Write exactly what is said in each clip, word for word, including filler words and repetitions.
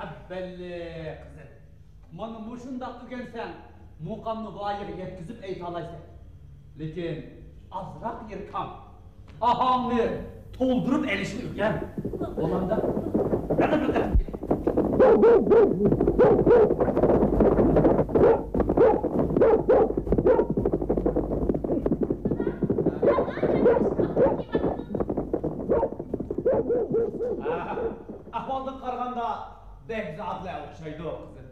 ئەببەللى قىزىم، مانا مۇشۇنداق ئۆگەنسەڭ، مۇقامنى ۋايىغا يەتكۈزۈپ ئېيتالايسەن. لېكىن ئازراق يىركاڭ، ئاھاڭنى تولدۇرۇپ ئېلىشنى ئۆگەن. بولامدا؟ يەنە بىر قېتىم. ئەھۋالدىن قارىغاندا، بەگزادىلەر ئوخشايدۇ، قىزىم.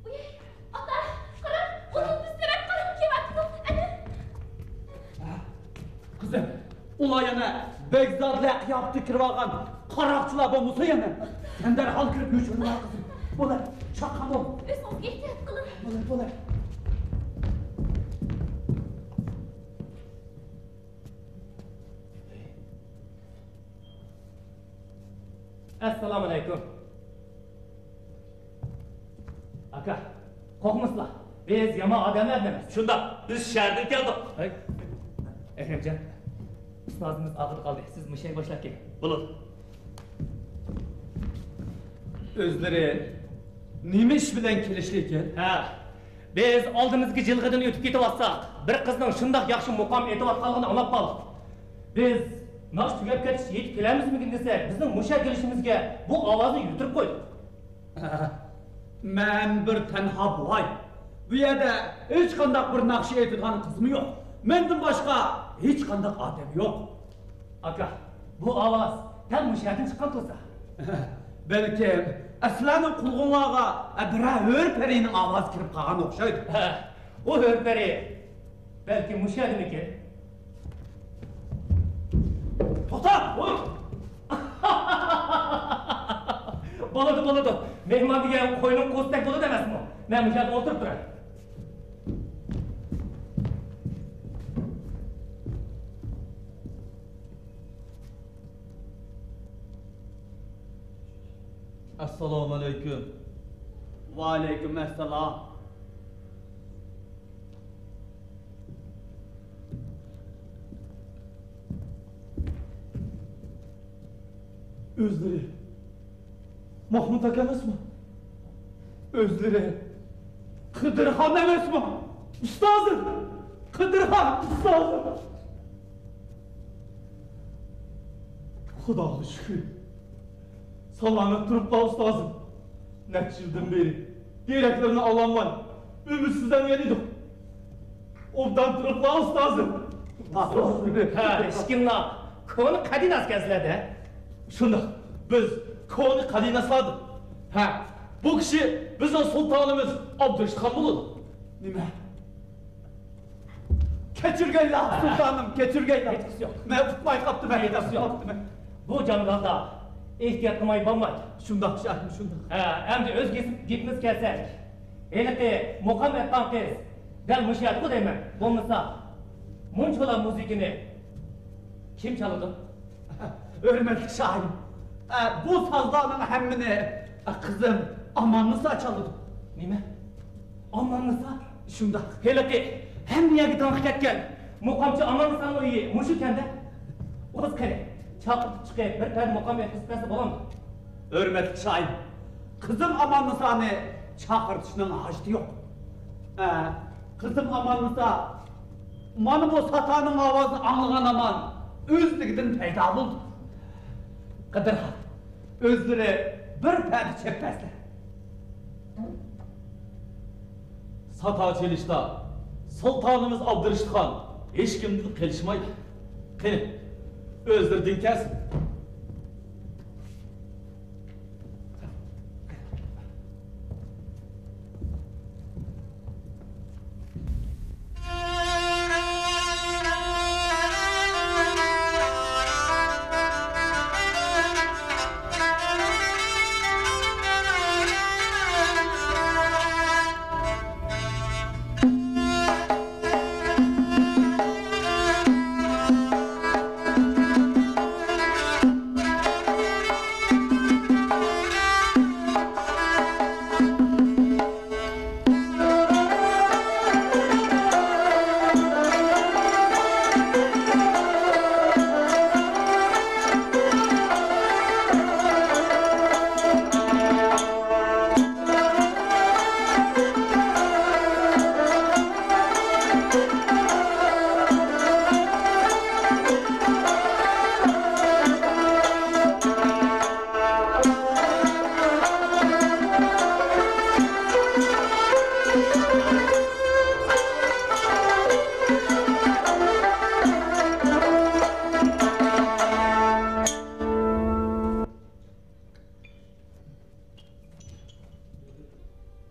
ئۇي، ئاتا، قارا، ئۇنىڭ بىز تەرەپ قاراپ كېلىۋاتىدۇ، ئەنە. قىزىم، ئۇلار يەنە بەگزادىلەر قىياپىتىگە كىرىۋالغان قاراقچىلار بولمىسا يەنە. سەن دەرھال كىرىپ يوشۇرۇنۇۋال، قىزىم. بولە، چاققان بول. ئۆزىڭىزگە ئېھتىيات قىلىڭ. بولە، بولە. ئەسسالامۇئەلەيكۇم. ئاكا، قورقمىسىلا، بىز يامان ئادەملەر ئەمەس. شۇنداق، بىز شەھەردىن كەلدۇق. ھەي، ئەكرەمجان، ئۇستازىمىز ئارقىدا قالدى. سىز مۇشۇ يەرگە باشلاپ كېلىڭ. بولىدۇ. ئۆزلىرى نېمە ئىش بىلەن كېلىشلىككەن؟ ھە، بىز ئالدىمىزدىكى جىلغىدىن ئۆتۈپ كېتىۋاتساق، بىر قىزنىڭ شۇنداق ياخشى مۇقام ئېيتىۋاتقانلىقىنى ئاڭلاپ قالدۇق. بىز ناخشا تۈگەپ كەتكىچە يېتىپ كېلەرمىزمىكىن دېسەك، بىزنىڭ مۇشۇ يەرگە كېلىشىمىزگە بۇ ئاۋازنى يۈتتۈرۈپ قويدى. مەن بىر تەنھا بوۋاي. بۇ يەردە ھېچقانداق بىر ناخشا ئېيتىدىغان قىزمۇ يوق. مەندىن باشقا ھېچقانداق ئادەم يوق. ئاكا، بۇ ئاۋاز دەل مۇشۇ يەردىن چىققان تۇرسا. بەلكىم ئەسلەنىڭ قۇلغۇنلارغا بىرەر ھۆر پەرىنىڭ ئاۋازى كىرىپ قالغان ئوخشايدۇ. ھە، ئۇ ھۆر پەرى بەلكىم مۇشۇ يەردىمىكىن؟ توختا! ھوي! بولىدۇ، بولىدۇ. مېھمان دېگەن قوينىڭ قوزىدەك بولىدۇ ئەمەسمۇ؟ مەن مۇشۇ يەردە ئولتۇرۇپ تۇراي. ئەسسالامۇئەلەيكۇم. ۋەئەلەيكۇم ئەسسالام. ئۆزلىرى ماھمۇت ئاكا ئەمەسمۇ؟ ئۆزلىرى قىدىرخان ئەمەسمۇ؟ ئۇستازىم! قىدىرخان ئۇستازىم! خۇداغا شۈكۈر، سالامەت تۇرۇپلا ئۇستازىم. نەچچە يىلدىن بېرى دېرەكلىرىنى ئالالماي ئۈمىدسىزلەنگەن ئىدۇق. ئوبدان تۇرۇپلا ئۇستازىم. ھە، ئىككىڭلار كونا قەدىناسكەنسىلەر-دە. شۇنداق، بىز كونا قەدىناسلاردىن. ھە، بۇ كىشى بىزنىڭ سۇلتانىمىز ئابدۇرېشىتخان بولىدۇ. نېمە؟ كەچۈرگەيلا، سۇلتانىم، كەچۈرگەيلا. ھېچقىسى يوق. مەن ئۇقماي قاپتىمەن، ھېچقىسى يوق. ئۇقماي قاپتىمەن. بۇ جاڭگالدا ئېھتىيات قىلماي بولمايدۇ. شۇنداق، شاھىم، شۇنداق. ھە، ئەمدى ئۆز گېپىمىزگە كەلسەك، ھېلىقى مۇقام ئېيتقان قىز دەل مۇشۇ يەردىغۇ دەيمەن. بولمىسا، مۇنچىۋالا مۇزىكىنى كىم چالىدۇ؟ ھۆرمەتلىك شاھىم، ئە، بۇ سازلارنىڭ ھەممىنى، ئە، قىزىم ئاماننىسا چالىدۇ. نېمە؟ ئاماننىسا؟ شۇنداق. ھېلىقى ھەممە يەرگە داڭقى كەتكەن مۇقامچى ئاماننىسانىڭ ئۆيى مۇشۇكەن-دە. ئۇ قىز قېنى، چاقىرتىپ چىقىپ بىر پەدە مۇقام ئېيتقۇزۇپ بەرسە بولامدۇ؟ ھۆرمەتلىك شاھىم، قىزىم ئاماننىسانى چاقىرتىشنىڭ ھاجىتى يوق. ئە، قىزىم ئاماننىسا مانا بۇ ساتانىڭ ئاۋازىنى ئاڭلىغان ھامان ئۆزلۈكىدىن پەيدا بولدى. قىدىرخان، ئۆزلىرى بىر پەدە چېپىپ بەرسىلە. ساتا چېلىشتا سۇلتانىمىز ئابدۇرېشىتخان ھېچكىمدىن قېلىشمايدۇ. قېنى، ئۆزلىرىدىن كەلسۇن.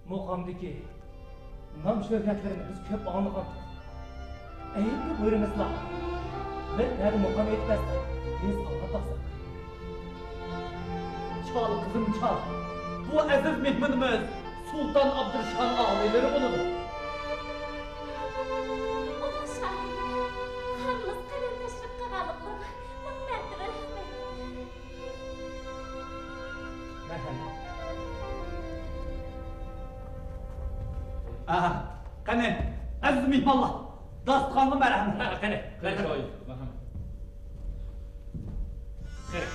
مۇقامدىكى نام-شۆھرەتلىرىنى بىز كۆپ ئاڭلىغانتۇق. ئەيىبنى بۇيرۇمىسىلا، بىر پەدە مۇقام ئېيتىپ بەرسە، بىز ئاڭلاپ باقساق. چال، قىزىم، چال. بۇ ئەزىز مېھمىنىمىز سۇلتان ئابدۇرېشىتخان ئاغىنىلىرى بولىدۇ. ئۇلۇغ شاھىم، خانىمىز قەدەم تەشرىپ قىلغانلىقلىرىغا مىڭ مەرتىۋە رەھمەت. مەرھەمەت. ئاھا، قېنى، ئەزىز مېھمانلار، داستىخانغا مەرھەمەت. ھە، قېنى، قېنى، قېنى. شاھىم، مەرھەمەت. قېنى.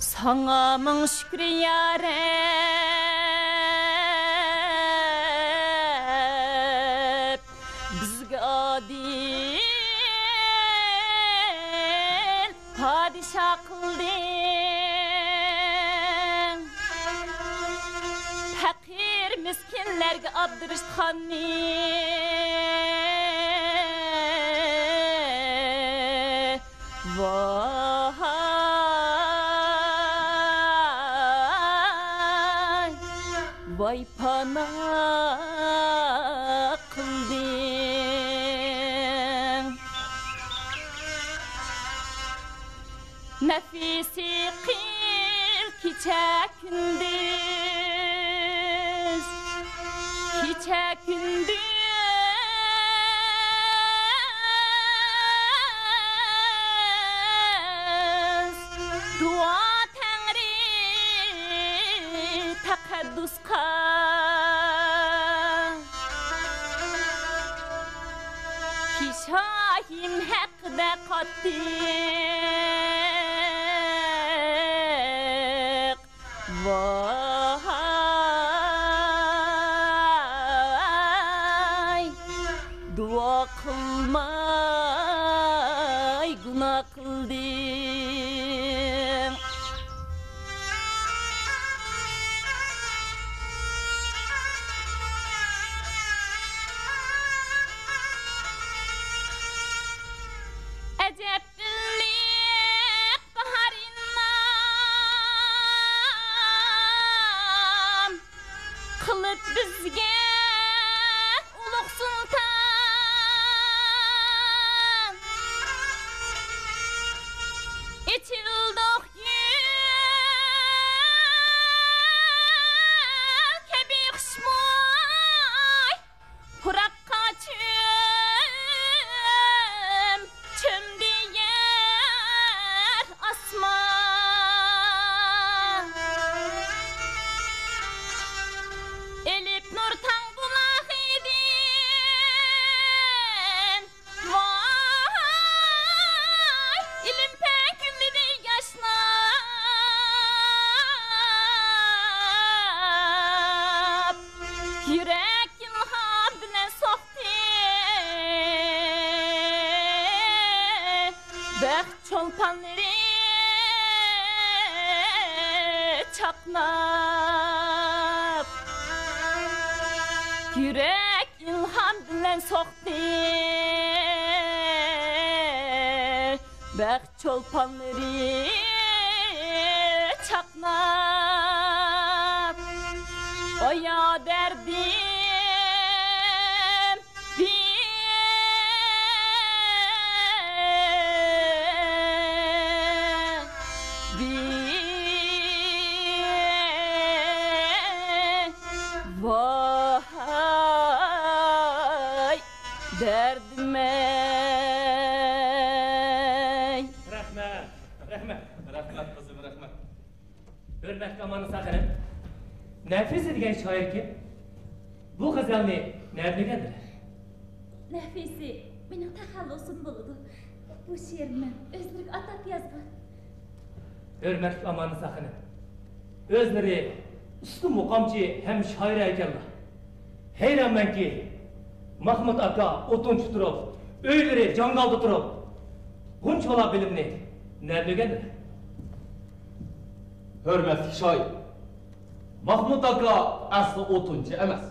ساڭا مىڭ شۈكرى يا رەب، بىزگە ئادىل پادىشاھ قىلدىڭ پەقىر مىسكىنلەرگە ئابدۇرۇشۇتخاننى. ۋاي، ۋاي پانا قىلدىڭ. نەفىسى قىل كېچە كۈندۈز، كېچە كۈندۈز دۇئا تەڭرى تەقەددۇسقا. پىشايىم ھەققىدە قاتتىق ۋاي، دۇئا قىلماي گۇناھ قىلدىم. ئەجەب ئىللىق باھار ئىنئام قىلىپ بىزگە ئۇلۇغ سۇلتان. ئېچىلدۇق گۈل كەبى خۇشبۇي، پۇراققا چۆم-، چۆمدى يەر ئاسمان. ئېلىپ نۇر تاڭ بۇلاقىدىن، ۋاي، ئىلىم پەن كۈللىدى ياشناپ. يۈرەك ئىلھام بىلەن سوقتى، بەخت چولپانلىرى چاقناپ. يۈرەك ئىلھام بىلەن سوقتى، بەخت چولپانلىرى چاقناپ. ئايا دەردىم، بى-، بى-، ۋاي. دەردىم-ئەي. رەھمەت، رەھمەت، رەھمەت قىزىم، رەھمەت. ھۆرمەتلىك ئاماننىسا خېنىم، نەفىسە دېگەن شائىر كىم؟ بۇ غەزەلنى نەدە ئۆگەندىلەر؟ نەفىسە مېنىڭ تەخەللۇسۇم بولىدۇ. بۇ شېئىرنى مەن ئۆزلىرىگە ئاتاپ يازغان. ھۆرمەتلىك ئاماننىسا خېنىم، ئۆزلىرى ئۇستا مۇقامچى ھەم شائىرە ئىكەنلا. ھەيرانمەنكى، ماخمۇت ئاكا ئوتۇنچى تۇرۇپ، ئۆيلىرى جاڭگالدا تۇرۇپ، بۇنچىۋالا بىلىمنى نەدە ئۆگەندى؟ ھۆرمەتلىك شائىر، ماخمۇت ئاكا ئەسلى ئوتۇنچى ئەمەس.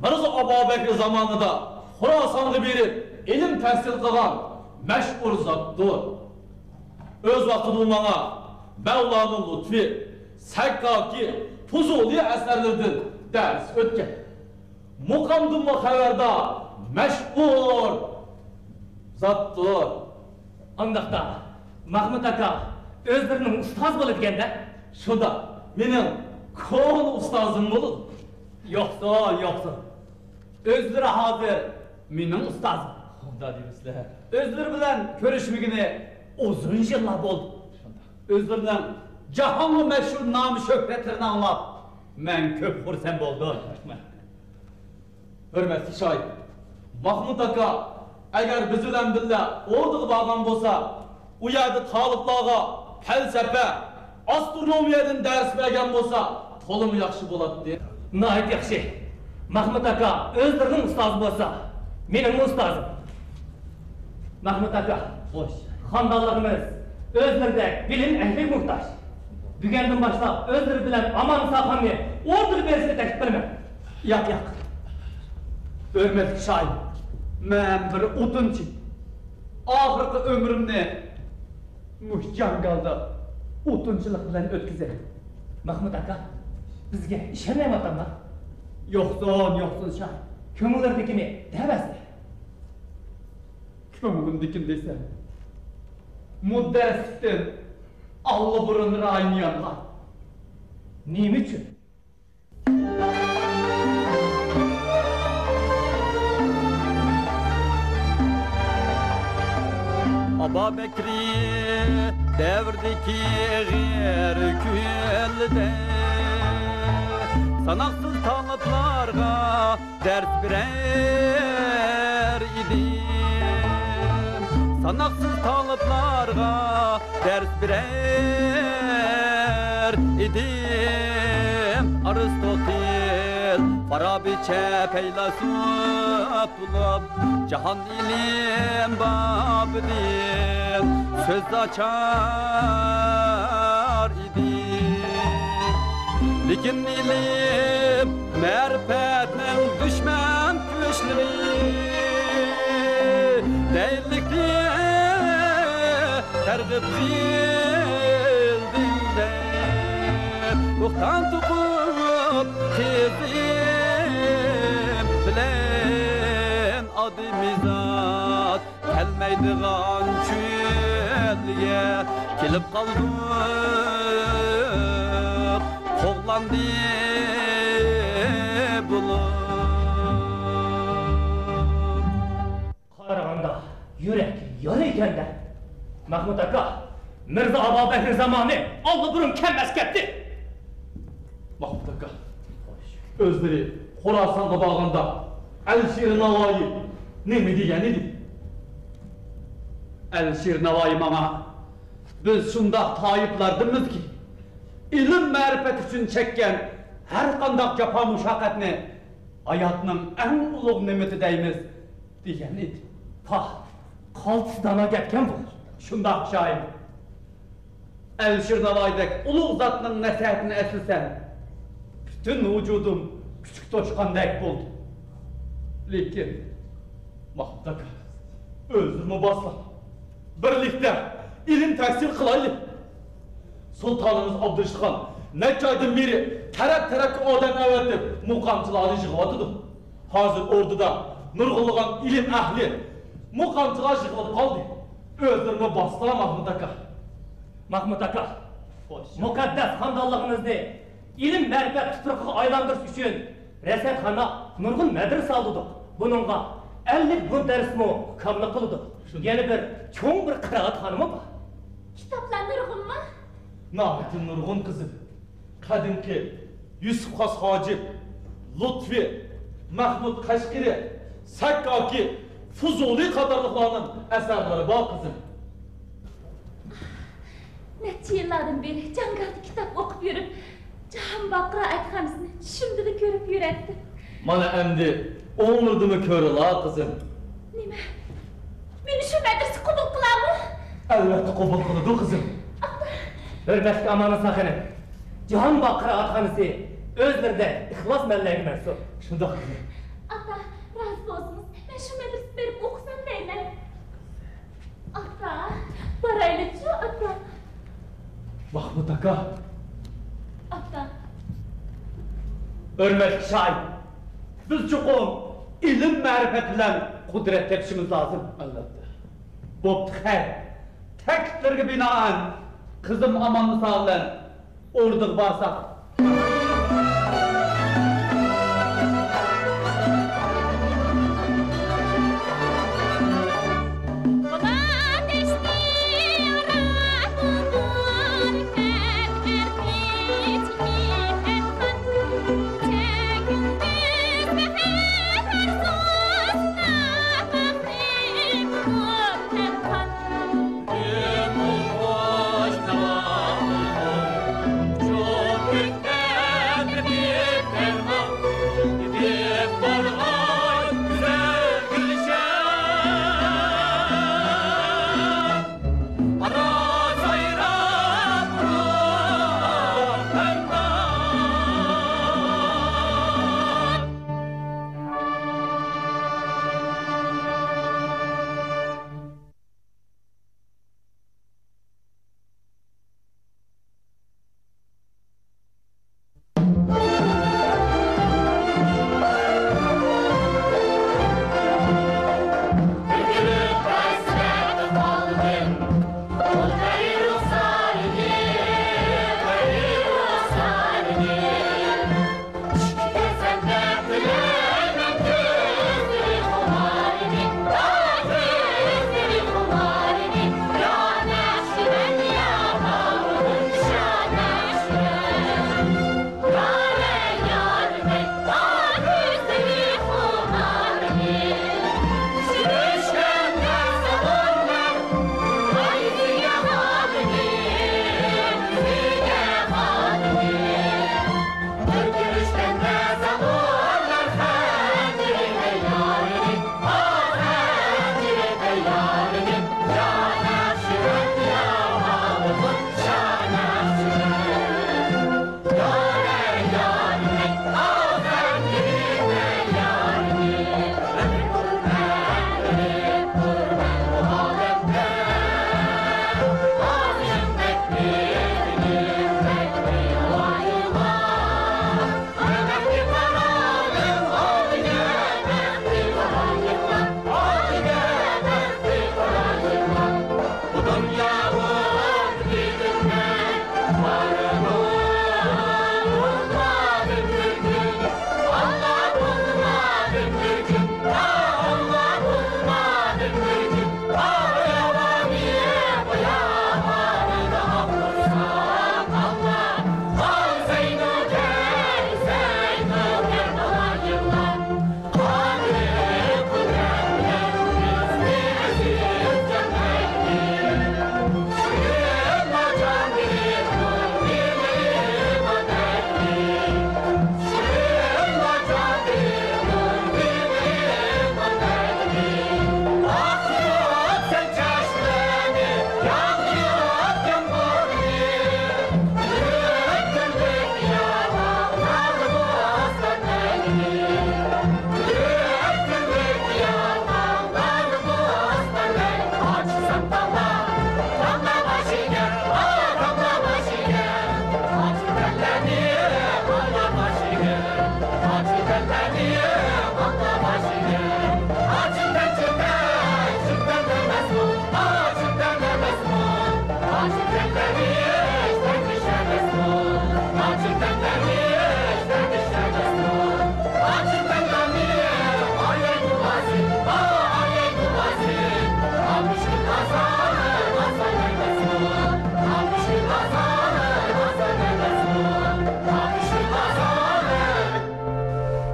مىرزا ئابابەكرى زامانىدا خوراسانغا بېرىپ ئىلىم تەھسىل قىلغان مەشھۇر زاتتۇر. ئۆز ۋاقتىدا ئۇ ماڭا مەۋلانۇ لۇتپى، سەككاكى، پۇزۇلى ئەسەرلىرىدىن دەرس ئۆتكەن. مۇقامدىنمۇ خەۋەردار مەشھۇر زاتتۇر. ئانداقتا، ماخمۇت ئاكا ئۆزلىرىنىڭ ئۇستازى بولىدىكەن-دە؟ شۇنداق، مېنىڭ كونا ئۇستازىم بولىدۇ. يوقسۇن، يوقسۇن. ئۆزلىرى ھازىر مېنىڭ ئۇستازىم. قانداق دەيسىلەر؟ ئۆزلىرى بىلەن كۆرۈشمىگىنى ئۇزۇن يىللار بولدى. شۇنداق. ئۆزلىرىنىڭ جاھانغا مەشھۇر نامى شۆھرەتلىرىنى ئاڭلاپ، مەن كۆپ خۇرسەن بولدۇم. ھۆرمەتلىك شائىر، ماخمۇت ئاكا ئەگەر بىز بىلەن بىللە ئوردىغا بارغان بولسا، ئۇ يەردە تالىپلارغا پەلسەپە، ئاسترونومىيەدىن دەرس بەرگەن بولسا، تولىمۇ ياخشى بولاتتى. ناھايىتى ياخشى. ماخمۇت ئاكا ئۆزلىرىنىڭ ئۇستازى بولسا، مېنىڭمۇ ئۇستازىم. ماخمۇت ئاكا، خوش. خانىدانلىقىمىز ئۆزلىرىدەك بىلىم ئەھلىگە موھتاج. بۈگۈندىن باشلاپ ئۆزلىرى بىلەن ئاماننىساخاننى ئوردىغا بېرىشنى تەكلىپ قىلىمەن. ياق، ياق. ھۆرمەتلىك شاھىم، مەن بىر ئوتۇنچى. ئاخىرقى ئۆمرۈمنى مۇشۇ جاڭگالدا ئوتۇنچىلىق بىلەن ئۆتكۈزەي. مەھمۇت ئاكا، بىزگە ئىشەنمەيۋاتاملا؟ يوقسۇن، يوقسۇن شاھىم. كۆڭۈللىرىدىكىنى دەۋەرسىلە. كۆڭلۈمدىكىنى دېسەم، مۇدەرسلىكتىن ئاللىبۇرۇن رايىم يانغان. نېمە ئۈچۈن؟ ئابابەكرى دەۋرىدىكى غېرىب كۈنلىدە ساناقسىز تالىپلارغا دەرس بېرەر ئىدىم، ساناقسىز تالىپلارغا دەرس بېرەر ئىدىم. ئارستوتىل، فارابىچە پەيلاسوپ بولۇپ، جاھان ئىلىم بابىدىن سۆز ئاچار ئىدىم. لېكىن ئىلىم مەرىپەتنىڭ دۈشمەن كۈچلىرى دەيلىكتە تەرغىب قىلدىڭ دەپ، بوھتان توقۇپ قىزىم بىلەن ئادىمىزات كەلمەيدىغان چۆلگە كېلىپ قالدۇق، قوغلاندى بولۇپ. قارىغاندا يۈرەك يارا ئىكەن-دە. مەھمۇت ئاكا، مىرزا ئابابەكرى زامانى ئاللىبۇرۇن كەلمەس كەتتى. مەھمۇت ئاكا، ئۆزلىرى خوراسانغا بارغاندا ئەلىشىر ناۋايى نېمە دېگەن ئىدى؟ ئەلىشىر ناۋايى ماڭا، بىز شۇنداق تايىپلاردىنمىزكى، ئىلىم-مەرىپەت ئۈچۈن چەككەن ھەر قانداق جاپا-مۇشەققەتنى ھاياتنىڭ ئەڭ ئۇلۇغ نېمىتى دەيمىز، دېگەن ئىدى. پاھ، قالتىس دانا گەپكەن بۇ. شۇنداق شاھىم. ئەلىشىر ناۋايىدەك ئۇلۇغ زاتنىڭ نەسىھەتىنى ئەسلىسەم، پۈتۈن ۋۇجۇدۇم كۈچۈك توشقاندەك بولدى. لېكىن، مەھمۇت ئاكا، ئۆزلىرىمۇ باسلا بىرلىكتە ئىلىم تەھسىل قىلايلى. سۇلتانىمىز ئابدۇرېشىتخان نەچچە ئايدىن بېرى تەرەپ-تەرەپكە ئادەم ئەۋەتىپ، مۇقامچىلارنى يىغىۋاتىدۇ. ھازىر ئوردىدا نۇرغۇنلىغان ئىلىم ئەھلى مۇقامچىلار يىغىلىپ قالدى. ئۆزلىرىمۇ باسلا، مەھمۇت ئاكا. مەھمۇت ئاكا، خوش. مۇقەددەس خانىدانلىقىمىزنى ئىلىم-مەرىپەت تۇپرىقىغا ئايلاندۇرۇش ئۈچۈن رەسەتخانا، نۇرغۇن مەدرىسە سالدۇردۇق. بۇنىڭغا ئەللىك مۇدەررىسمۇ كامىللىق قىلدۇق. شۇنداق. يەنە بىر چوڭ بىر قىرائەتخانىمۇ بار. كىتابلار نۇرغۇنمۇ؟ ناھايىتى نۇرغۇن، قىزىم. قەدىمكى يۈسۈپ خاس ھاجىپ، لۇتپى، مەھمۇد قەشقىرى، سەككاكى، فۇزۇلى قاتارلىقلارنىڭ ئەسەرلىرى بار، قىزىم. نەچچە يىللاردىن بېرى جاڭگالدا كىتاب ئوقۇپ يۈرۈپ، جاھانباغ قىرائەتخانىسىنى چۈشۈمدىلا كۆرۈپ يۈرەتتىم. مانا ئەمدى ئوڭلىرىدىمۇ كۆرىلا، قىزىم. نېمە؟ مېنى شۇ مەدرىسە قوبۇل قىلامۇ؟ ئەلۋەتتە قوبۇل قىلىدۇ، قىزىم. ئاپا! ھۆرمەتلىك ئاماننىسا خېنىم، جاھانباغ قىرائەتخانىسى ئۆزلىرىدە ئىخلاسمەنلەرگە مەنسۇپ. شۇنداق، قىزىم. ئاپا، رازى بولسىڭىز، مەن شۇ مەدرىسىگە بېرىپ ئوقۇسام دەيمەن. ئاتا، بارايلىچۇ، ئاتا. مەھمۇد ئاكا. ئاتا. ھۆرمەتلىك شاھىم، بىز چوقۇم ئىلىم-مەرىپەت بىلەن قۇدرەت تېپىشىمىز لازىم. ئەلۋەتتە. بوپتۇ، خەير. تەكلىپلىرىگە بىنائەن، قىزىم ئاماننىسا بىلەن ئوردىغا بارساق.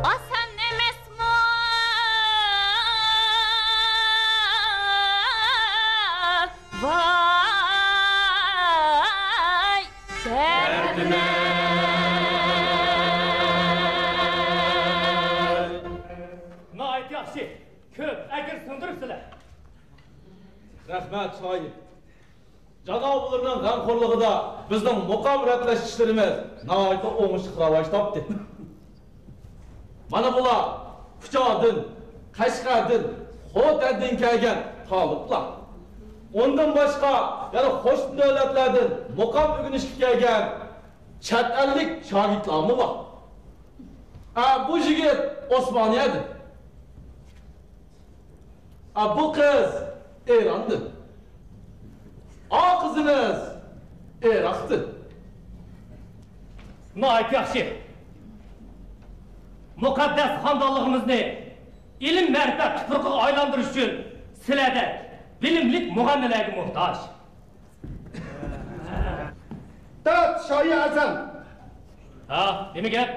ئاسان ئەمەسمۇ؟ ۋاي، دەردىمەن. ناھايىتى ياخشى. كۆپ ئەجىر سىڭدۈرۈپسىلەر. رەھمەت، شاھىت. جانابلىرىنىڭ غەمخورلۇقىدا بىزنىڭ مۇقام رەتلەش ئىشلىرىمىز ناھايىتى ئوڭۇشلۇق راۋاج تاپتى. مانا بۇلار كۇچادىن، قەشقەردىن، خوتەندىن كەلگەن تالىپلار. ئۇندىن باشقا يەنە قوشنا دۆلەتلەردىن مۇقام ئۆگىنىشكە كەلگەن چەت ئەللىك شاگىرتلارمۇ بار. ئە، بۇ يىگىت ئوسمانىيەدىن. ئە، بۇ قىز ئىراندىن. ئا، قىزىمىز ئىراقتىن. ناھايىتى ياخشى. مۇقەددەس خانىدانلىقىمىزنى ئىلىم-مەرىپەت تۇپرىقىغا ئايلاندۇرۇش ئۈچۈن سىلەردەك بىلىملىك مۇغەننىلەرگە موھتاج. داد شاھى ئەزەم! ھا، نېمە گەپ؟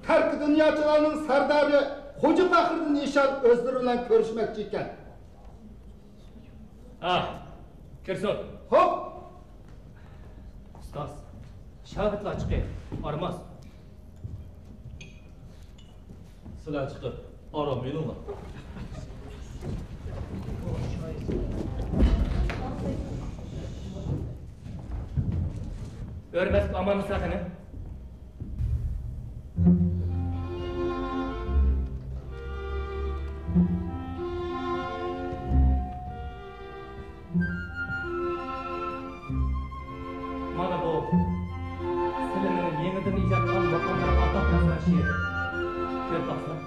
تەركى دۇنياچىلارنىڭ سەردارى خوجا پەخرىدىن ئىشان ئۆزلىرى بىلەن كۆرۈشمەكچى ئىكەن. ھا، كىرسۇن. خوپ. ئۇستاز، شاگىرتلار چىقىپ ئارىماس. سىلەر چىقىپ ئارام ئېلىڭلار. ھۆرمەتلىك ئاماننىسا خېنىم. مانا بۇ سىلىنىڭ يېڭىدىن ئىجاد قىلغان مۇقاملىرىغا ئاتاپ يازغان شېئىرى. كۆرۈپ باقسىلەر.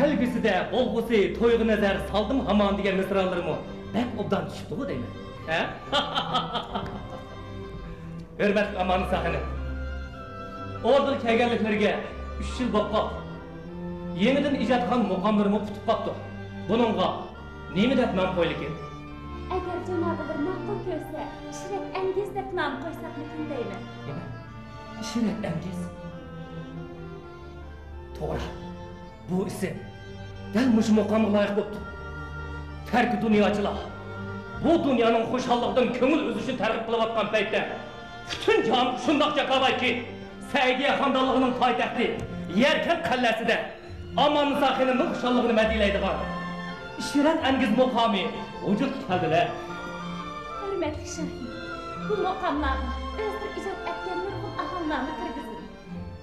كەلگۈسىدە بولغۇسى تويغا نەزەر سالدىم ھامان دېگەن مىسرالىرىمۇ بەك ئوبدان چۈشۈپتىغۇ دەيمەن. ھە؟ ھۆرمەتلىك ئاماننىسا خېنىم، ئوردىغا كەلگەنلىكلىرىگە ئۈچ يىل بوپقاپتۇ. يېڭىدىن ئىجاد قىلغان مۇقاملىرىمۇ پۈتۈپ قاپتۇ. بۇنىڭغا نېمە دەپ نام قويىلىكىن؟ ئەگەر جانابلىرى ماقۇل كۆرسە، ئىشرەت ئەنگىز دەپ نام قويساقمىكىن دەيمەن. نېمە؟ ئىشرەت ئەنگىز؟ توغرا. بۇ ئىسىم دەل مۇشۇ مۇقامغا لايىق بوپتۇ. تەركى دۇنياچىلار بۇ دۇنيانىڭ خۇشاللىقىدىن كۆڭۈل ئۈزۈشنى تەرغىب قىلىۋاتقان پەيتتە، پۈتۈن جاھان شۇنداق جاكارلايدۇكى، سەئىدىيە خانىدانلىقىنىڭ پايتەختى يەركەنت قەلئەسىدە ئاماننىسا خېنىمنىڭ خۇشاللىقىنى مەدھىيەلەيدىغان ئىشرەت ئەنگىز مۇقامى ۋۇجۇدقا كەلدىلە. ھۆرمەتلىك شاھىم، بۇ مۇقاملارغا ئۆزلىرى ئىجاد ئەتكەن نۇرغۇن ئاھاڭلارمۇ كىرگۈزۈلدى.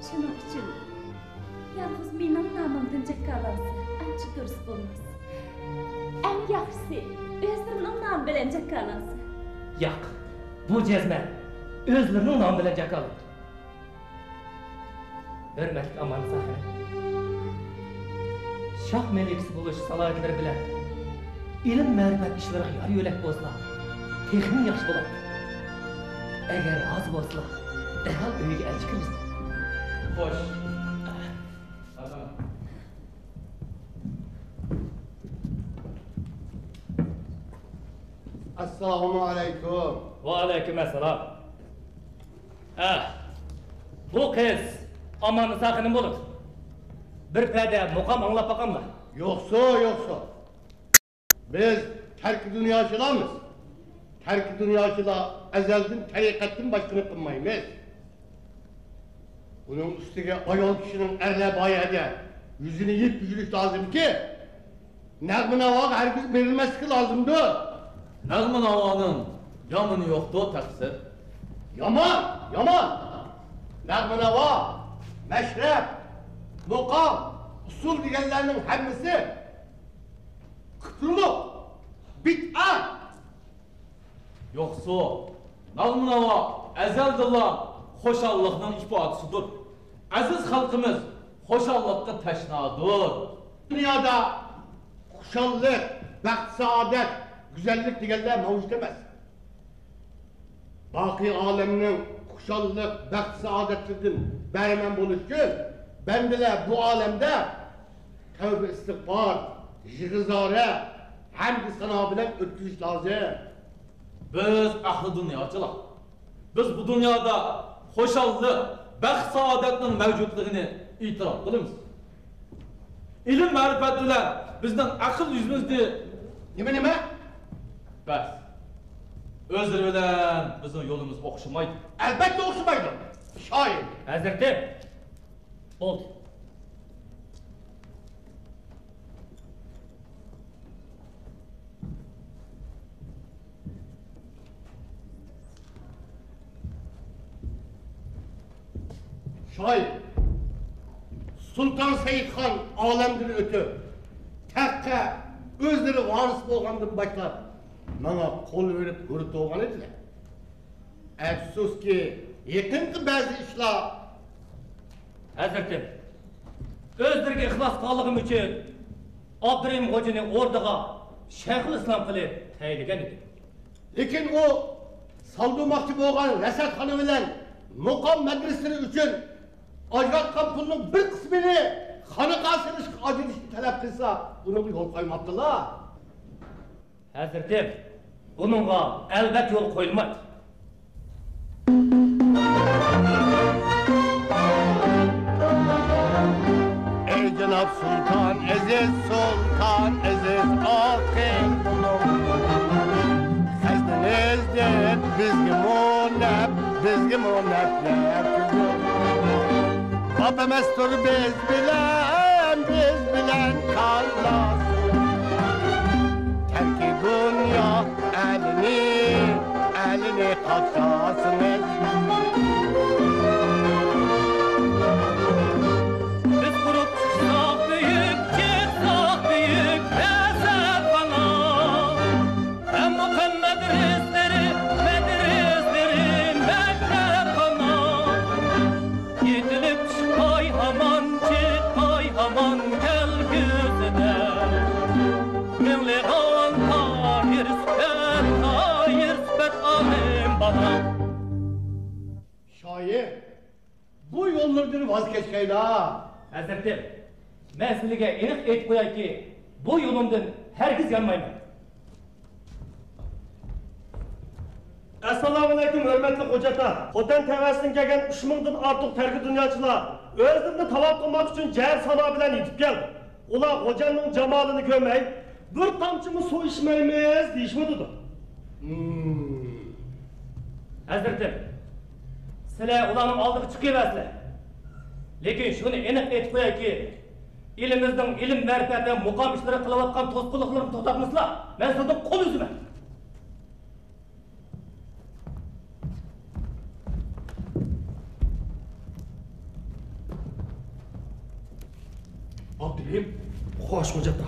شۇنىڭ ئۈچۈن يالغۇز مېنىڭ نامىمدىن جاكارلانسا، ئانچە دۇرۇس بولماس. ئەڭ ياخشىسى، ئۆزلىرىنىڭ نامى بىلەن جاكارلانسا. ياق، بۇ جەزمەن ئۆزلىرىنىڭ نامى بىلەن جاكارلىنىدۇ. ھۆرمەتلىك ئاماننىسا خېنىم، شاھ مەلىكىسى بولۇش سالاھىيەتلىرى بىلەن ئىلىم-مەرىپەت ئىشلىرىغا يار-يۆلەك بولسىلا، تېخىمۇ ياخشى بولاتتى. ئەگەر رازى بولسىلا، دەرھال ئۆيىگە ئەلچى كىرگۈزدى. خوش. ئەسسالامۇ ئەلەيكۇم. ۋەئەلەيكۇم ئەسسالام. ھە، بۇ قىز ئاماننىسا خېنىم بولىدۇ. بىر پەدە مۇقام ئاڭلاپ باقاملا؟ يوقسۇ، يوقسۇ. بىز تەركى دۇنياچىلارمىز. تەركى دۇنياچىلار ئەزەلدىن تەرىقەتتىن باشقىنى قىلمايمىز. بۇنىڭ ئۈستىگە ئايال كىشىنىڭ ئەرلەر بار يەردە يۈزىنى يېپىپ يۈرۈش لازىمكى، نەغمە-ناۋاغا ھەرگىز بېرىلمەسلىكى لازىمدۇر. نەغمە ناۋانىڭ يامىنى يوقتۇ، تەقسىر. يامان، يامان! نەغمە ناۋا، مەشرەپ، مۇقام، ئۇسسۇل دېگەنلەرنىڭ ھەممىسى كۇپرلۇق، بىدئەت! يوقسۇ، ناغمە ناۋا ئەزەلدىنلا خۇشاللىقنىڭ ئىپادىسىدۇر. ئەزىز خەلقىمىز خۇشاللىققا تەشنادۇر. دۇنيادا خۇشاللىق، بەخت-سائادەت، گۈزەللىك دېگەنلەر مەۋجۇت ئەمەس. باقىي ئالەمنىڭ خۇشاللىق، بەخت-سائادەتلىرىدىن بەھرىمەن بولۇش ئۈچۈن بەندىلەر بۇ ئالەمدە تەۋبە-ئىستىغپار، يىغا-زارە، ھەمدۇ سانا بىلەن ئۆتكۈزۈش لازىم. بىز ئەھلى دۇنياچىلار. بىز بۇ دۇنيادا خۇشاللىق، بەخت-سائادەتنىڭ مەۋجۇتلۇقىنى ئېتىراپ قىلىمىز. ئىلىم-مەرىپەت بىلەن بىزنىڭ ئەقىل يۈزىمىزدە نېمە، نېمە؟ بەس. ئۆزلىرى بىلەن بىزنىڭ يولىمىز ئوخشىمايدۇ. ئەلبەتتە ئوخشىمايدۇ. شايىم. ھەزرىتىم. بولدى. شايىم، سۇلتان سەئىدخان ئالەمدىن ئۆتۈپ، تەختكە ئۆزلىرى ۋارىس بولغاندىن باشلاپ، ماڭا قول بېرىپ ھۆرمىتى بولغان ئىدى. ئەپسۇسكى، يېقىنقى بەزى ئىشلار. ھەزرىتىم، ئۆزلىرىگە ئىخلاس قىلغانلىقىم ئۈچۈن ئابدۇرېھىم خوجىنى ئوردىغا شەيخۇل ئىسلام قىلىپ تەيىنلىگەن ئىدىم. لېكىن ئۇ سالدۇرماقچى بولغان رەسەتخانا بىلەن مۇقام مەدرىسىلىرى ئۈچۈن ئاجراتقان پۇلنىڭ بىر قىسمىنى خانىقا سېلىشقا ئاجرىتىشنى تەلەپ قىلسا، ئۇنىڭغا يول قويماپتىلا. ھەزرىتىم، بۇنىڭغا ئەلۋەتتە يول قويۇلمايدۇ. ئەي جاناب سۇلتان ئەزىز، سۇلتان ئەزىز ئاقىل بولۇڭ. خەزنىنى ئىزدەپ بىزگىمۇ نەپ، بىزگىمۇ نەپ، نەپ. ئاپىمىز تۇر بىز بىلەن، بىز بىلەن كاللاس. تەركى دۇنيا ئەلىنى، ئەلىنى قاقشاسىمىز. بىز قۇرۇپ چىقساق بۈيۈك، چىقساق بۈيۈك رەسەتخانا. ھەم مۇقام مەدرىسلىرى، مەدرىسلىرى مەكتەپخانا. يېتىلىپ چىقاي ھامان، چىقاي ھامان كەلگۈسىدە. مىڭلىغان تاھىر سۈپەت، تاھىر سۈپەت ئالىم بالا. شايىم، بۇ يوللىرىدىن ۋاز كەچكەيلا. ھەزرىتىم، مەن سىلىگە ئېنىق ئېيتىپ قويايكى، بۇ يولۇمدىن ھەرگىز يانمايمەن. ئەسسالامۇئەلەيكۇم، ھۆرمەتلىك خوجا ئاتا! خوتەن تەۋەسىدىن كەلگەن ئۈچ مىڭدىن ئارتۇق تەركى دۇنياچىلار ئۆزلىرىنى تاۋاپ قىلماق ئۈچۈن جەھەر سانا بىلەن يېتىپ كەلدى. ئۇلار خوجامنىڭ جامالىنى كۆرمەي، بىر تامچىمۇ سۇ ئىچمەيمىز دېيىشىۋاتىدۇ. ھەزرىتىم، سىلەر ئۇلارنىڭ ئالدىغا چىقىۋەرسىلەر. لېكىن شۇنى ئېنىق ئېيتىپ قويايكى، ئېلىمىزنىڭ ئىلىم-مەرىپەت ۋە مۇقام ئىشلىرىغا قىلىۋاتقان توسقۇنلۇقلىرىنى توختاتمىسىلا، مەن سىلەردىن قول ئۈزىمەن. ئابدۇرېھىم. خوش، خوجا ئاتا.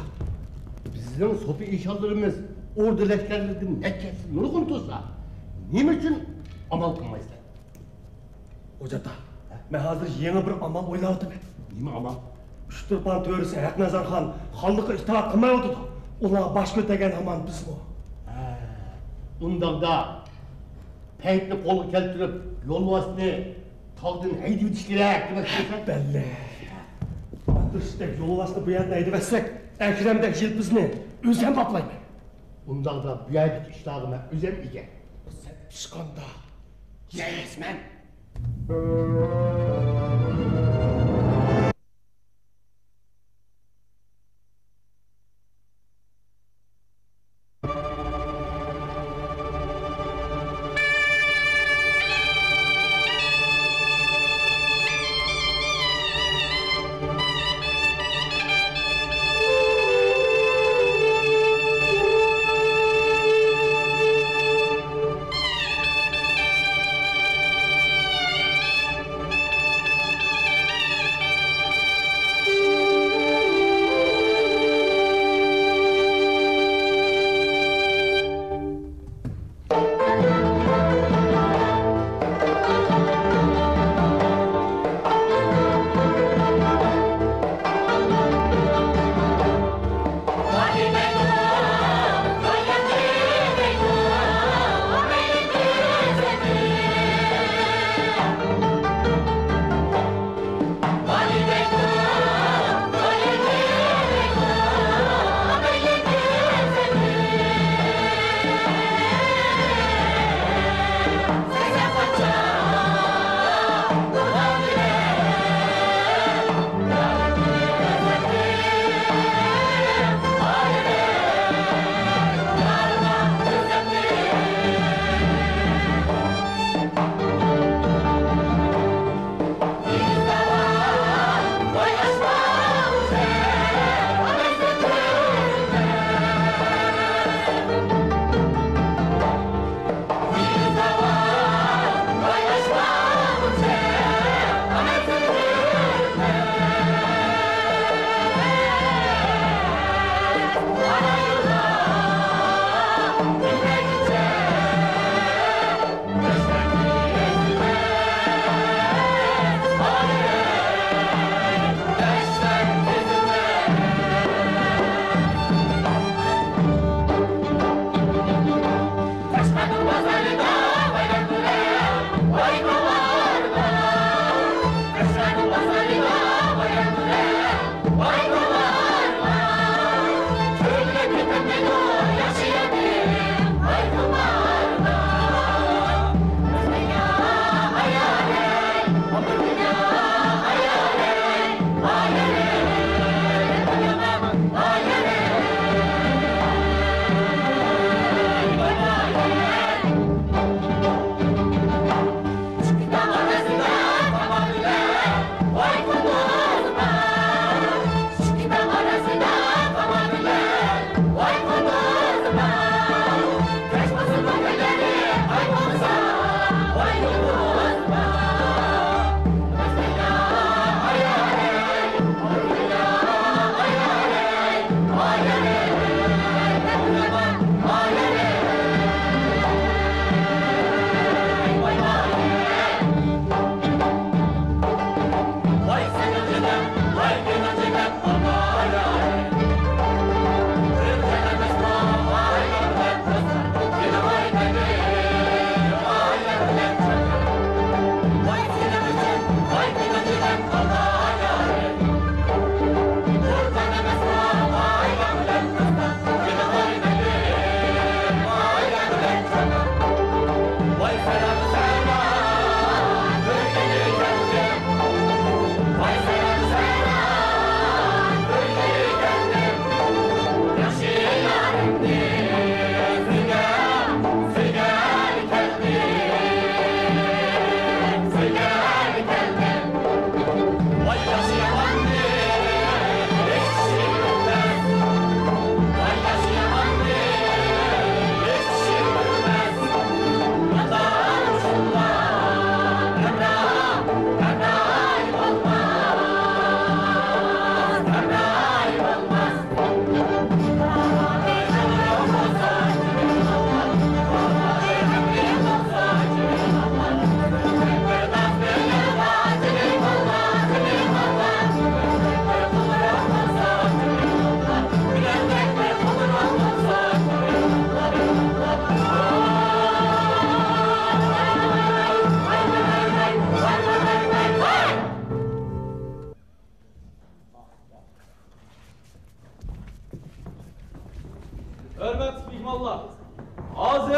بىزنىڭ سوپى ئىشانلىرىمىز ئوردا لەشكەرلىرىدىن نەچچە ھەسسە نۇرغۇن تۇرسا، نېمە ئۈچۈن ئامال قىلمايسىلەر؟ خوجا ئاتا، مەن ھازىر يېڭى بىر ئامال ئويلاۋاتىمەن. نېمە ئامال؟ ئۇچتۇرپان تۆرىسى ھەقنەزەرخان خانلىققا ئىتائەت قىلمايۋاتىدۇ. ئۇلار باش كۆتەرگەن ھامان بىزمۇ. ھە، ئۇنداقتا پەيتنى قولغا كەلتۈرۈپ، يولۋاسنى تاغدىن ھەيدىۋېتىش كېرەك دېمەكچىمىسەن؟ بەللى. ئادىرشتەك يولۋاسنى بۇ يەردىن ھەيدىۋەتسەك، ئەكرەمدەك يىلپىزنى ئۆزۈم باپلايمەن. ئۇنداقتا بۇ يەردىكى ئىشلارغا مەن ئۆزۈم ئىگە. سەت پىشقاندا يەيسەن.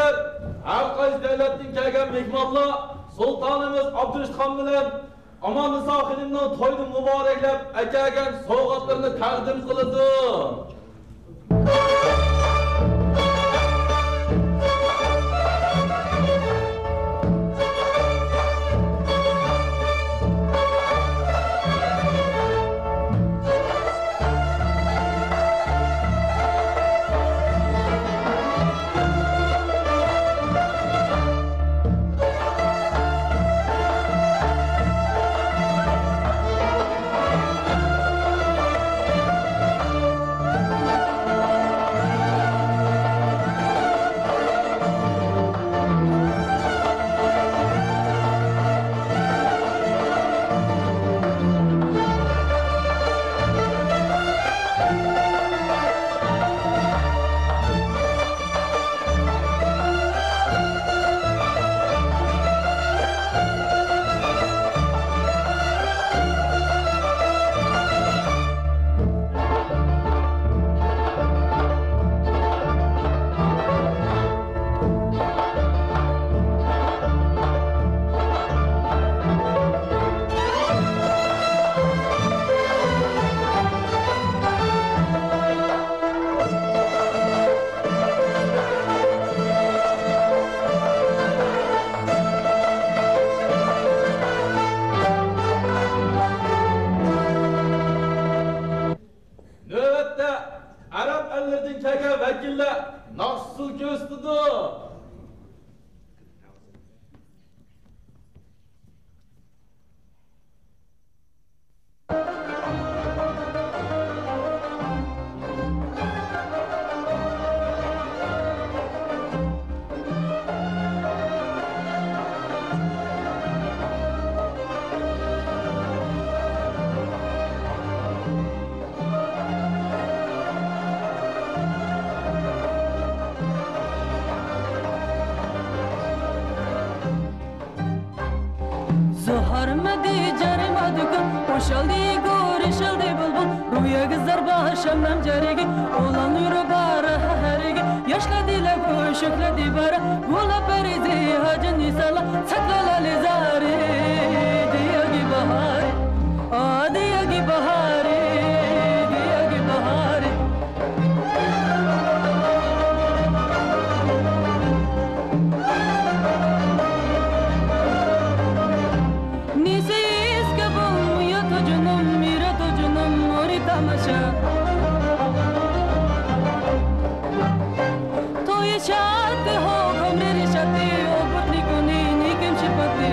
ھەر قايسى دۆلەتتىن كەلگەن مېھمانلار سۇلتانىمىز ئابدۇرېشىت خان بىلەن ئاماننىسا خېنىمنىڭ تويىنى مۇبارەكلەپ ئەكەلگەن سوۋغاتلىرىنى تەقدىم قىلىدۇ. نۆۋەتتە ئەرەب ئەللىرىدىن كەلگەن ۋەكىللەر ناخشا ئۇسسۇل كۆرسىتىدۇ. زوھار مەدى جارى مادۇكان، ئوشالدى گورى شالدى بۇلبۇل، روياگى زاربا شەمنەم جارىگى، ئولان يورۇ بارا ھەرىگى، ياشلا دىلە گۆشۈكلە دىبارا، گۇلا پەرىزى ھاجى نىسالا، سەكلە لالى زارى، دىياگى باھارى، ئا دىياگى باھارى، دىياگى باھارى. Nisiska bulmuyor tocunum, mira tocunum, mori tamasha. Toyu şatti ho, komreri şatti, o putni kuni, nikim şipatti.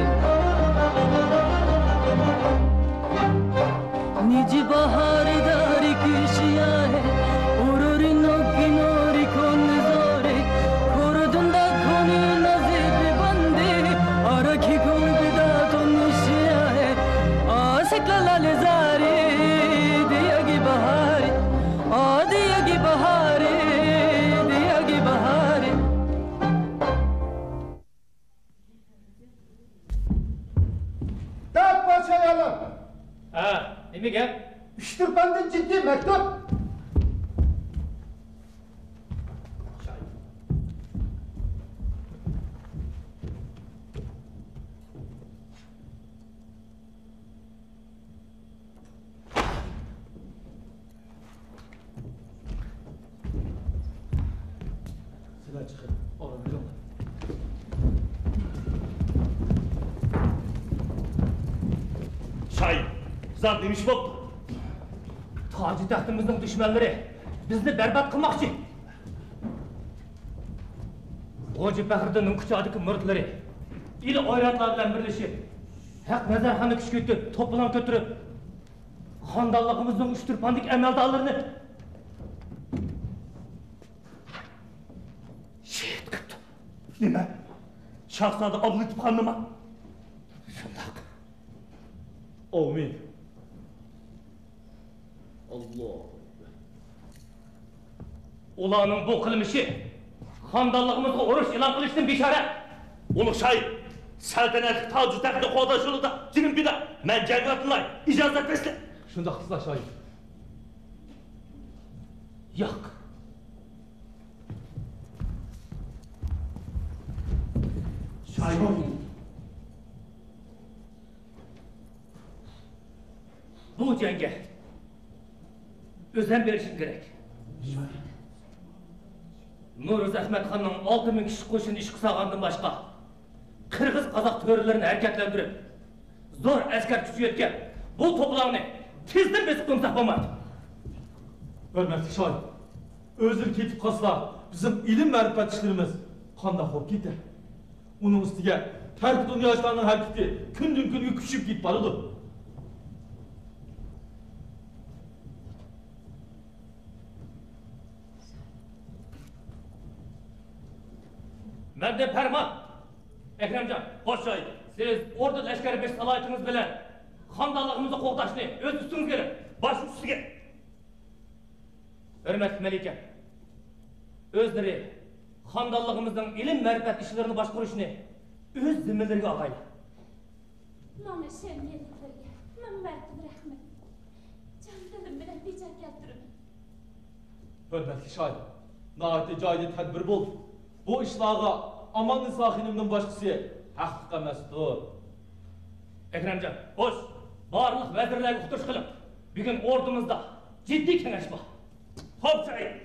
Niji bahari dari kishiya hai, ururi noki nori koni zori, korodunda koni nazibi bandi, araki kolbida tonishiya hai, asekla lale zari, diyagi bahari, a diyagi bahari, diyagi bahari. دەپ پادىشاھ ئەلەم. ھە، نېمە گەپ؟ ئۇچتۇرپاندىن جىددىي مەكتۇپ. سىلەر چىقىپ ئورۇن بېرىڭلار. شاھىت، زادى نېمە ئىش بوپتۇ؟ تاجى تەختىمىزنىڭ دۈشمەنلىرى بىزنى بەربات قىلماقچى. غوجا پەخرىدىننىڭ كۇچادىكى مۇرىتلىرى ئىلى ئويراتلار بىلەن بىرلىشىپ، ھەق نەزەرخاننى كۈچكە يېتىپ، توپىلاڭ كۆتۈرۈپ، خاندانلىقىمىزنىڭ ئۇچتۇرپاندىكى ئەمەلدارلىرىنى شېھىت قىپتۇ. نېمە؟ شاھزادە ئابلىتىپ خاننىما؟ شۇنداق. ئاۋمىن. ئاللاھ. ئۇلارنىڭ بۇ قىلمىشى خاندانلىقىمىزغا ئۇرۇش ئېلان قىلىشتىن بىشارەت. ئۇلۇغ شاھىت، سەلتەنەتلىك تاجۇ تەختنى قوغداش يولىدا جېنىم پىدا. مەن جەڭگە ئاتلىناي. ئىجازەت بەرسىلە. شۇنداق قىلسىلا شاھىت. ياق. بۇ جەڭگە ئۆزۈڭ بېرىشىڭ كېرەك. نورۇز ئەخمەتخاننىڭ ئالتە مىڭ كىشىلىك قوشۇنىنى ئىشقا سالغاندىن باشقا، قىرغىز-قازاق تۆرىلىرىنى ھەرىكەتلەندۈرۈپ، زور ئەسكەر كۈچى يەتكەن بۇ توپىلاڭنى تېزدىن بېسىپ قويمىساق بولمايدۇ. ھۆرمەتلىك شاھىت، ئۆزلىرى كېتىپ قالسا، بىزنىڭ ئىلىم-مەرىپەت ئىشلىرىمىز قانداق بولۇپ كېتەر؟ ئۇنىڭ ئۈستىگە تەركىي دۇنيا ئىشلارنىڭ ھەرىكىتى كۈندىن-كۈنگە كۈچىيىپ كېتىپ بارىدۇ. مەندىن پەرمان! ئەكرەمجان، خوش جاي. سىز ئوردا لەشكەر بېشى سالاھىيىتىڭىز بىلەن خانىدانلىقىمىزنى قوغداشنى ئۆز ئۈستىڭىزگە ئېلىڭ. باش ئۈستىگە. ھۆرمەتلىك مەلىكەم، ئۆزلىرى خانىدانلىقىمىزنىڭ ئىلىم-مەرىپەت ئىشلىرىنى باشقۇرۇشنى ئۆز زىممىلىرىگە ئالغايلا. ماڭا ئىشەنگەنلىكلىرىگە مىڭ مەرتىبە رەھمەت. جان دىلىم بىلەن بېجا كەلتۈرىمەن. ھۆرمەتلىك شاھىت، ناھايىتى جايىدا تەدبىر بولدى. بۇ ئىشلارغا ئاماننىسا خېنىمدىن باشقىسى ھەقلىق ئەمەستۇر. ئەكرەمجان، خوش، بارلىق ۋەزىرلەرگە ئۇقتۇرۇش قىلىڭ. بۈگۈن ئوردىمىزدا جىددىي كېڭەش بار. خوپ، شاھىت.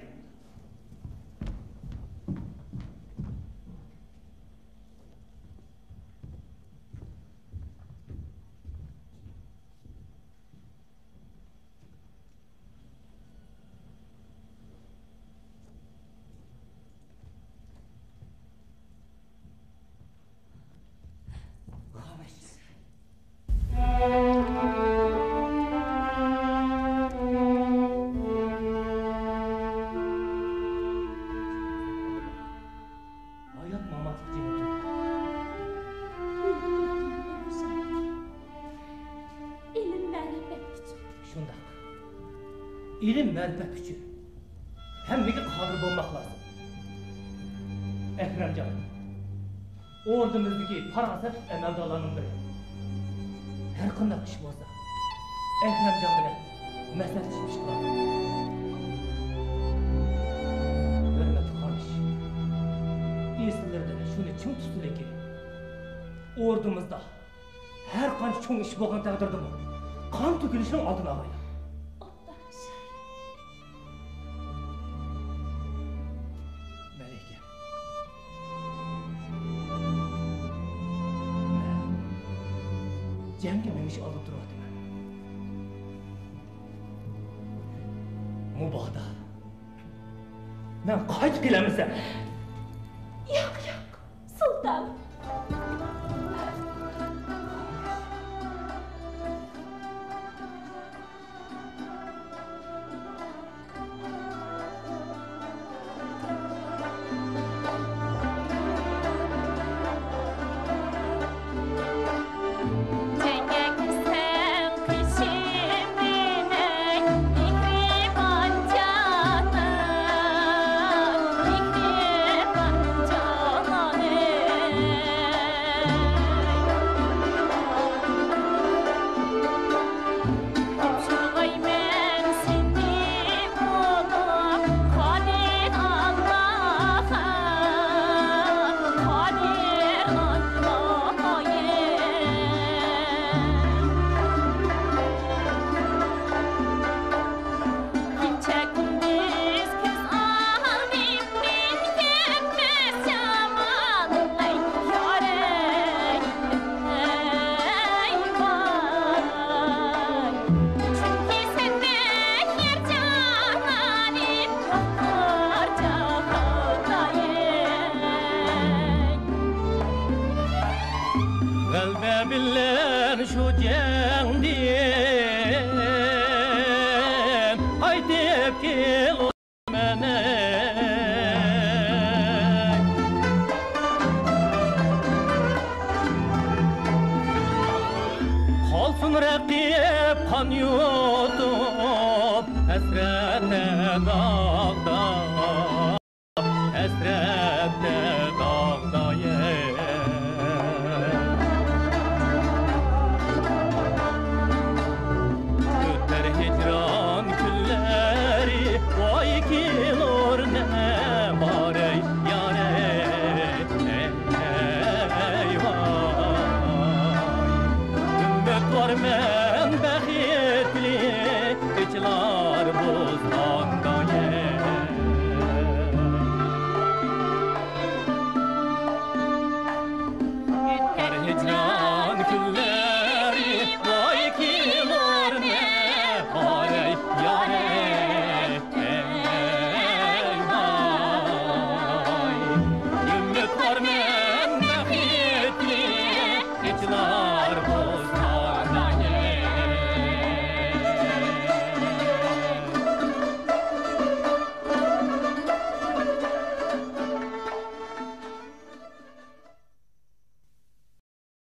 ھايات-ماماتلىق جېڭى تۇرىدۇ. ئىلىم-مەرىپەت ئۈچۈن. شۇنداق. ئىلىم-مەرىپەت ئۈچۈن ھەممىگە قادىر بولماق لازىم. ئەكرەمجان، ئوردىمىزدىكى پاراسەتلىك ئەمەلدارلارنىڭ بىرى. ھەر قانداق ئىش بولسا، ئەكرەمجان بىلەن مەسلىھەتلىشىپ ئىش قىلىدۇ. ھۆرمەتلىك قارنىش، ئېسىللىرىدىن شۇنى چىڭ تۇتسۇنكى، ئوردىمىزدا ھەر قانچە چوڭ ئىش بولغان تەقدىردىمۇ، قان تۆكۈلۈشنىڭ ئالدىنى ئالايلى. ئوبدان شاھىت. مەلىكە. مەن جەڭگە مېڭىش ئالدىدا تۇرۇۋاتىمەن. مۇبادا مەن قايتىپ كېلەلمىسەم. ياق، ياق، سۇلتان. غەلىبە بىلەن شۇ جەڭدىن قايتىپ كېلىمەن. قالسۇن رەقىب قان يۇتۇپ، ھەسرەتتە داغدا.